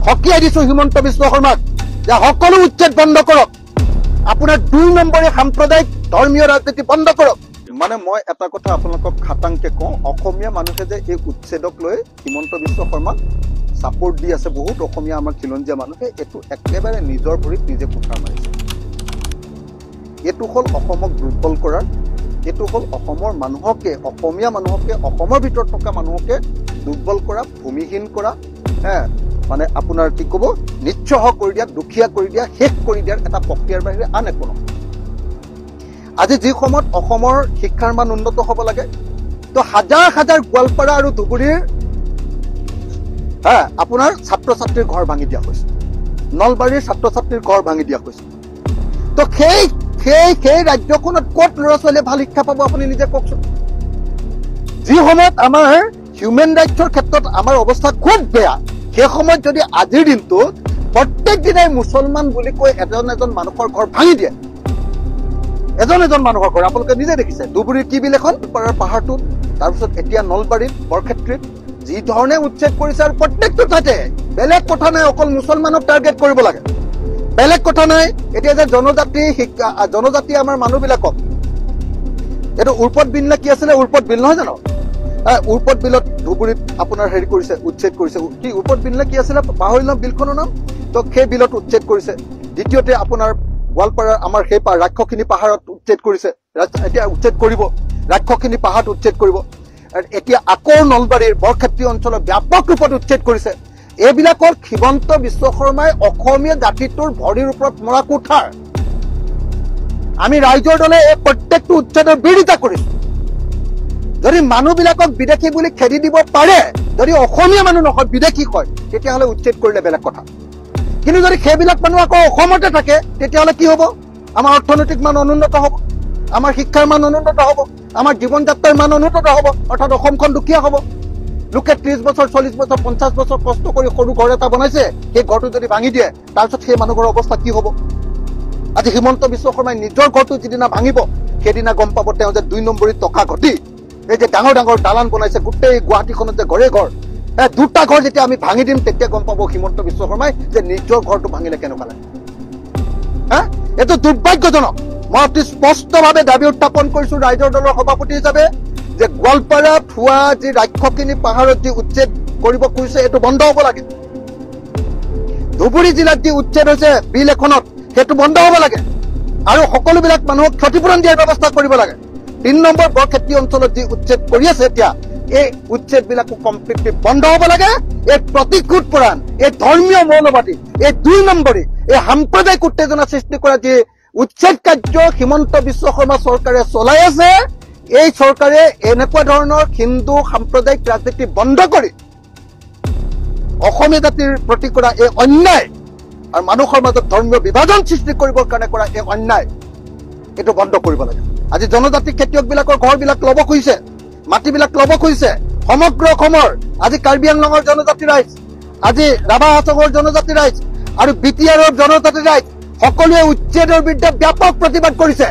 সকীয়াই দিছো হিমন্ত বিশ্ব শৰ্মাক যে সকলো উচ্ছেদ বন্ধ কৰক, আপোনাৰ 2 নম্বৰে সাম্প্ৰদায়িক ধৰ্মীয় ৰাজনীতি বন্ধ কৰক। মানে মই এটা কথা আপোনালোকক খাটাংকে কওঁ, অসমীয়া মানুহে যে এই উচ্ছেদক লৈ হিমন্ত বিশ্ব শৰ্মাক ছাপোৰ্ট দি আছে, বহুত অসমীয়া আমাৰ খিলঞ্জীয়া মানুহে এইটো একেবাৰে নিজৰ ভৰিত নিজে কুঠাৰ মাৰিছে। এইটো হ'ল অসমক দুৰ্বল কৰাৰ, এইটো হ'ল অসমৰ মানুহকে, অসমীয়া মানুহকে, অসমৰ ভিতৰত থকা মানুহকে দুৰ্বল কৰা, ভূমিহীন কৰা, মানে আপোনাৰ কি ক'ব, নিচ্ছহ কৰি দিয়া, দুখীয়া কৰি দিয়া, শেষ কৰি দিয়াৰ এটা প্ৰক্ৰিয়াৰ বাহিৰে আন একো নহয়। আজি যি সময়ত অসমৰ শিক্ষাৰ মান উন্নত হ'ব লাগে, তো হাজাৰ হাজাৰ গোৱালপাৰা আৰু ধুবুৰীৰ আপোনাৰ ছাত্ৰ ছাত্ৰীৰ ঘৰ ভাঙি দিয়া হৈছে, নলবাৰীৰ ছাত্ৰ ছাত্ৰীৰ ঘৰ ভাঙি দিয়া হৈছে। তো সেই সেই সেই ৰাজ্যখনত ক'ত ল'ৰা ছোৱালীয়ে ভাল শিক্ষা পাব আপুনি নিজে কওকচোন। যি সময়ত আমাৰ হিউমেন ৰাইটছৰ ক্ষেত্ৰত আমাৰ অৱস্থা খুব বেয়া, সেই সময়ত যদি আজিৰ দিনটোত প্ৰত্যেক দিনাই মুছলমান বুলি কৈ এজন এজন মানুহৰ ঘৰ ভাঙি দিয়ে, এজন এজন মানুহৰ ঘৰ, আপোনালোকে নিজে দেখিছে ধুবুৰীৰ কি বিল এখন পাহাৰটোত, তাৰপিছত এতিয়া নলবাৰীত বৰক্ষেত্ৰীত যি ধৰণে উচ্ছেদ কৰিছে, আৰু প্ৰত্যেকটো ঠাইতে বেলেগ কথা নাই, অকল মুছলমানক টাৰ্গেট কৰিব লাগে, বেলেগ কথা নাই। এতিয়া যে জনজাতি শিক্ষা, জনজাতি আমাৰ মানুহবিলাকক এইটো উৰ্পদ বিল নে কি আছিলে, উৰ্পদ বিল নহয় জানো, উৰ্পদ বিলত ধুবুৰীত আপোনাৰ হেৰি কৰিছে, উচ্ছেদ কৰিছে, কি উৰ্পদ বিল নে কি আছিলে পাহৰি লওঁ বিলখনৰ নাম, তো সেই বিলত উচ্ছেদ কৰিছে। দ্বিতীয়তে আপোনাৰ গোৱালপাৰাৰ আমাৰ সেই ৰাক্ষসিনী পাহাৰত উচ্ছেদ কৰিছে, এতিয়া উচ্ছেদ কৰিব, ৰাক্ষসিনী পাহাৰত উচ্ছেদ কৰিব, এতিয়া আকৌ নলবাৰীৰ বৰক্ষেত্ৰী অঞ্চলত ব্যাপক ৰূপত উচ্ছেদ কৰিছে। এইবিলাকৰ হিমন্ত বিশ্ব শৰ্মাই অসমীয়া জাতিটোৰ ভৰিৰ ওপৰত মৰা কুঠাৰ। আমি ৰাইজৰ দলে এই প্ৰত্যেকটো উচ্ছেদৰ বিৰোধিতা কৰিছো। যদি মানুহবিলাকক বিদেশী বুলি খেদি দিব পাৰে, যদি অসমীয়া মানুহ নহয় বিদেশী হয়, তেতিয়াহ'লে উচ্ছেদ কৰিলে বেলেগ কথা, কিন্তু যদি সেইবিলাক মানুহ আকৌ অসমতে থাকে তেতিয়াহ'লে কি হ'ব? আমাৰ অৰ্থনৈতিক মান অনুন্নত হ'ব, আমাৰ শিক্ষাৰ মান অনুন্নত হ'ব, আমাৰ জীৱন যাত্ৰাৰ মান অনুন্নত হ'ব, অৰ্থাৎ অসমখন দুখীয়া হ'ব। লোকে 30 বছৰ 40 বছৰ 50 বছৰ কষ্ট কৰি সৰু ঘৰ এটা বনাইছে, সেই ঘৰটো যদি ভাঙি দিয়ে তাৰপিছত সেই মানুহঘৰৰ অৱস্থা কি হ'ব? আজি হিমন্ত বিশ্ব শৰ্মাই নিজৰ ঘৰটো যিদিনা ভাঙিব সেইদিনা গম পাব তেওঁ যে 2 নম্বৰী টকা ঘটি এই যে ডাঙৰ ডাঙৰ দালান বনাইছে গোটেই গুৱাহাটীখনত যে ঘৰে ঘৰ, দুটা ঘৰ যেতিয়া আমি ভাঙি দিম তেতিয়া গম পাব হিমন্ত বিশ্ব শৰ্মাই যে নিজৰ ঘৰটো ভাঙিলে কেনেকুৱা লাগে। এইটো দুৰ্ভাগ্যজনক। মই অতি স্পষ্টভাৱে দাবী উত্থাপন কৰিছো ৰাইজৰ দলৰ সভাপতি হিচাপে যে গোৱালপাৰাত হোৱা যি ৰাক্ষসিনী পাহাৰত যি উচ্ছেদ কৰিব খুজিছে এইটো বন্ধ হ'ব লাগে। ধুবুৰী জিলাত যি উচ্ছেদ হৈছে বিল এখনত সেইটো বন্ধ হ'ব লাগে, আৰু সকলোবিলাক মানুহক ক্ষতিপূৰণ দিয়াৰ ব্যৱস্থা কৰিব লাগে। 3 নম্বৰ বৰক্ষেত্ৰী অঞ্চলত যি উচ্ছেদ কৰি আছে এতিয়া, এই উচ্ছেদবিলাকো কমপ্লিটলি বন্ধ হ'ব লাগে। এই প্ৰতিশোধ পৰায়ণ, এই ধৰ্মীয় মৌলবাদী, এই 2 নম্বৰী, এই সাম্প্ৰদায়িক উত্তেজনা সৃষ্টি কৰা যি উচ্ছেদ কাৰ্য হিমন্ত বিশ্ব শৰ্মা চৰকাৰে চলাই আছে, এই চৰকাৰে এনেকুৱা ধৰণৰ হিন্দু সাম্প্ৰদায়িক ৰাজনীতি বন্ধ কৰি অসমীয়া জাতিৰ প্ৰতি কৰা এই অন্যায় আৰু মানুহৰ মাজত ধৰ্মীয় বিভাজন সৃষ্টি কৰিবৰ কাৰণে কৰা এই অন্যায়, এইটো বন্ধ কৰিব লাগে। আজি জনজাতি খেতিয়কবিলাকৰ ঘৰবিলাক ল'ব খুজিছে, মাটিবিলাক ল'ব খুজিছে সমগ্ৰ অসমৰ। আজি কাৰ্বি আংলঙৰ জনজাতি ৰাইজ, আজি ৰাভা হাছঙৰ জনজাতি ৰাইজ আৰু বি টি আৰৰ জনজাতি ৰাইজ সকলোৱে উচ্ছেদৰ বিৰুদ্ধে ব্যাপক প্ৰতিবাদ কৰিছে।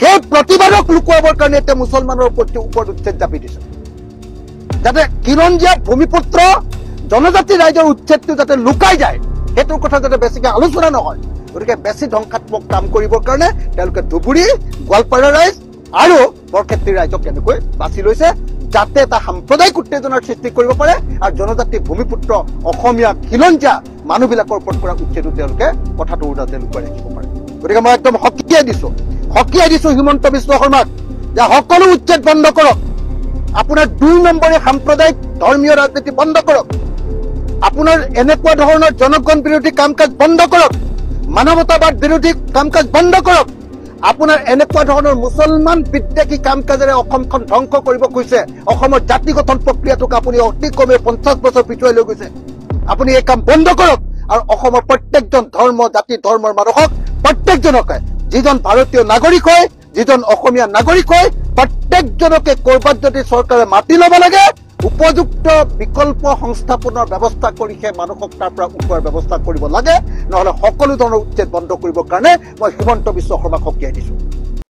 সেই প্ৰতিবাদক লুকুৱাবৰ কাৰণে এতিয়া মুছলমানৰ ওপৰত উচ্ছেদ জাপি দিছে, যাতে খিলঞ্জীয়া ভূমিপুত্ৰ জনজাতি ৰাইজৰ উচ্ছেদটো যাতে লুকাই যায়, সেইটোৰ কথা যাতে বেছিকে আলোচনা নহয়। গতিকে বেছি ধ্বংসাত্মক কাম কৰিবৰ কাৰণে তেওঁলোকে ধুবুৰী, গোৱালপাৰা ৰাইজ আৰু বৰক্ষেত্ৰী ৰাইজক কেনেকৈ বাছি লৈছে, যাতে এটা সাম্প্ৰদায়িক উত্তেজনাৰ সৃষ্টি কৰিব পাৰে আৰু জনজাতি ভূমিপুত্ৰ অসমীয়া খিলঞ্জীয়া মানুহবিলাকৰ ওপৰত কৰা উচ্ছেদো তেওঁলোকে কথাটো যাতে লুকুৱাই ৰাখিব পাৰে। গতিকে মই একদম সকীয়াই দিছো হিমন্ত বিশ্ব শৰ্মাক যে সকলো উচ্ছেদ বন্ধ কৰক, আপোনাৰ 2 নম্বৰে সাম্প্ৰদায়িক ধৰ্মীয় ৰাজনীতি বন্ধ কৰক, আপোনাৰ এনেকুৱা ধৰণৰ জনগণ বিৰোধী কাম কাজ বন্ধ কৰক, মানৱতাবাদ বিৰোধী কাম কাজ বন্ধ কৰক, আপোনাৰ এনেকুৱা ধৰণৰ মুছলমান বিদ্বেষী কাম কাজেৰে অসমখন ধ্বংস কৰিব খুজিছে, অসমৰ জাতি গঠন প্ৰক্ৰিয়াটোক আপুনি অতি কমে 50 বছৰ পিছুৱাই লৈ গৈছে, আপুনি এই কাম বন্ধ কৰক আৰু অসমৰ প্ৰত্যেকজন ধৰ্ম জাতি ধৰ্মৰ মানুহক প্ৰত্যেকজনকে, যিজন ভাৰতীয় নাগৰিক হয়, যিজন অসমীয়া নাগৰিক হয়, প্ৰত্যেকজনকে ক'ৰবাত যদি চৰকাৰে মাটি ল'ব লাগে উপযুক্ত বিকল্প সংস্থাপনৰ ব্যৱস্থা কৰি সেই মানুহক তাৰ পৰা উঠোৱাৰ ব্যৱস্থা কৰিব লাগে, নহ'লে সকলো ধৰণৰ উচ্ছেদ বন্ধ কৰিবৰ কাৰণে মই হিমন্ত বিশ্ব শৰ্মাক সকীয়াই দিছোঁ।